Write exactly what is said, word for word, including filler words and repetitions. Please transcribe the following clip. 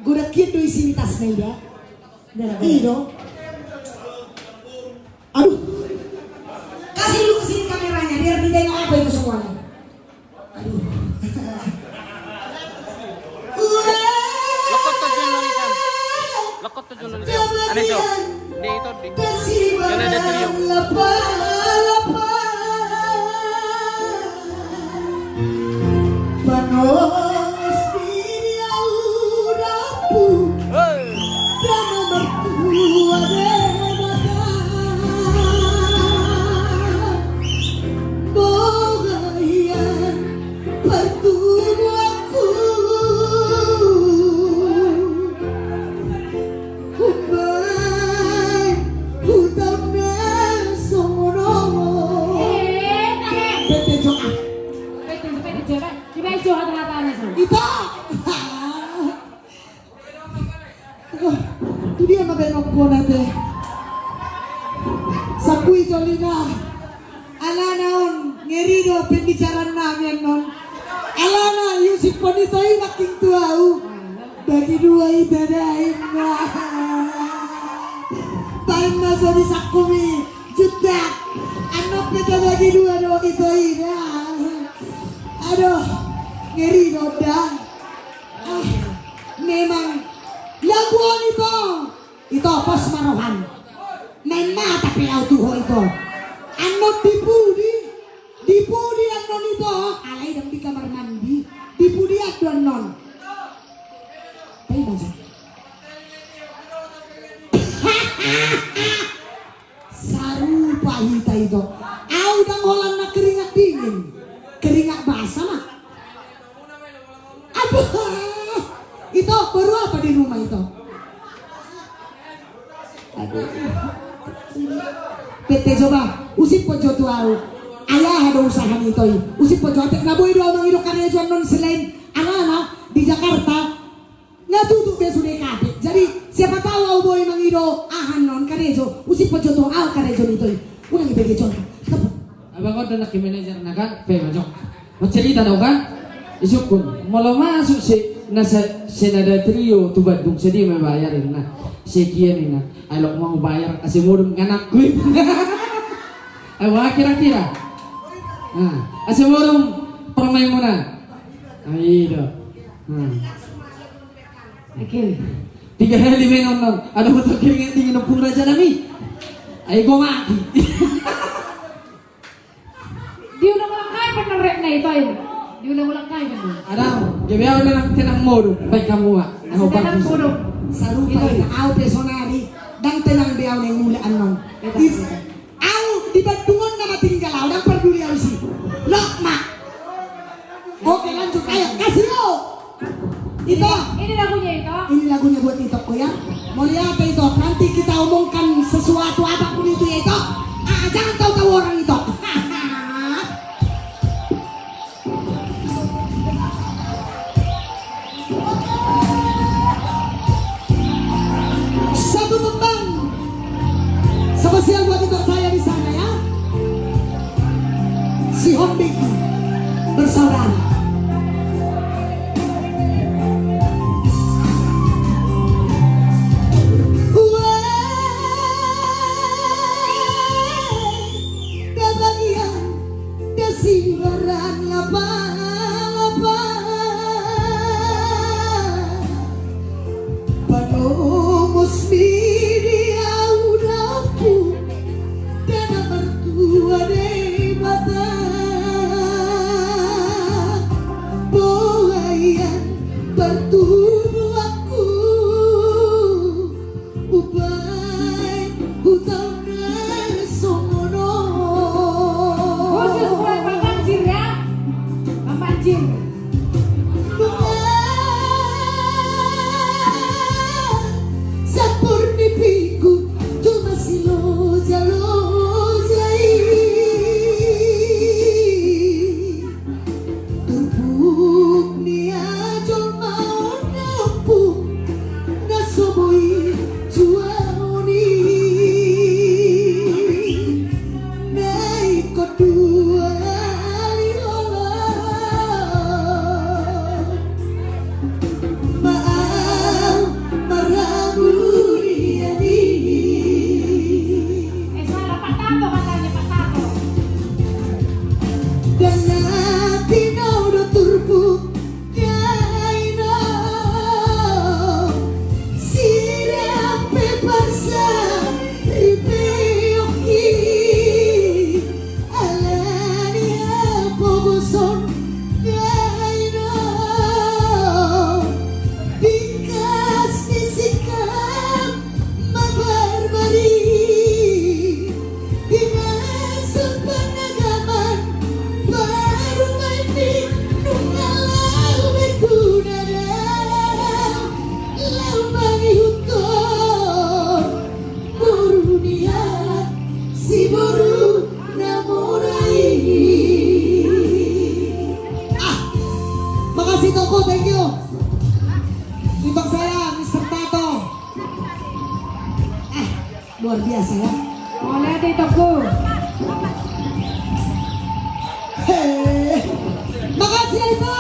Godang hian do isi ni tasna i da. I do. Aduh. Kasih dulu ke sini kameranya biar ditengok apa itu semuanya. Aduh. Lokot tujuan lo, Isan. Lokot tujuan lo, Isan. Aneh, Jo. Di itu, di. Jana ada trio. Hei. Umbahen hutaon na songon on. Eh, tahe. Pete jo ah. Pete, pete jo, kan? Dibaen jo hata-hatana, so. Ito. Aduh, tu dia ma baen on gona te. Sakui jolina. Alana on, ngeri do pembicaraan nami annon. Alana iusiphon ito i nangkin tu au. Bagi dua ita da inna. Baen ma so disangkup i, jutak. Annon pe tabagi dua do ito i da. Aduh, ngeri do da. Ah, memang. Lagu on ito. Ito, pos ma roham. Main mata pe au tu ho ito. Annon di pudi, di pudi annon ito, alai ndang di kamar mandi. Di pudi an do annon. Pai baca. Sarupa hita ito. Au ndang holan na keringat dingin. Keringat basah ma. Aduh. Ito, baru apa di rumah ito? Aduh. Pete jo ba, usiphon jo tu au. Ai aha do usaha ni ito i. Usiphon jo, atik na boi do au mangido karejo annon selain alana di Jakarta. Nga tutup be sude kafe. Jadi siapa tahu au boi mangido aha annon karejo. Usiphon jo tu au karejo ni ito i. Unang i be gejon. Tepat. Abang on do nangkin manajer na kan, pe majok. Macerita do kan? Isungkun. Molo masuk si, na se, Senada Trio tu Bandung, sadia ma bayar inna. Sekian inna. Ai lok mau bayar, ase modom nganakku. Ai wah kira-kira. Nah, ase modom permainmuna. Ai do. Nah. Oke. Tiga kali main on, on. Ada foto keringat dingin ompung raja nami. Ai gua mati. Diulang-ulang kai bener rap na ito ini. Diulang-ulang kai bener. Ada, gabe au na tenang modom, baik hamu ah. Asa tenang modom. Sarupa ito. Au pe sonari, ndang tenang be au na mulak annon. Au di Bandung on nama tinggal au, ndang parduli au isi. Lok ma. Oke, lanjut. Ayo, kasih lo. Ito. Ini lagunya, Ito. Ini lagunya buat Ito ko ya. Mauliate Ito, nanti kita omongkan sesuatu apapun itu ya Ito. Ah, jangan tahu-tahu orang Ito. Satu tembang spesial buat Ito saya di sana ya. Si Hombing bersaudara. Weh, kebahagiaan. Dasibaran lapa-lapa. Panomos ni di au dapu, dana martua Debata. Boaian partubuanku. Ubai, hutaon na songon on. Khusus buat Bang Panjir ya. Bang Panjir. Sampurna Luar biasa ya. Mauliate, Tongku. Hei, makasih ya, Ibu.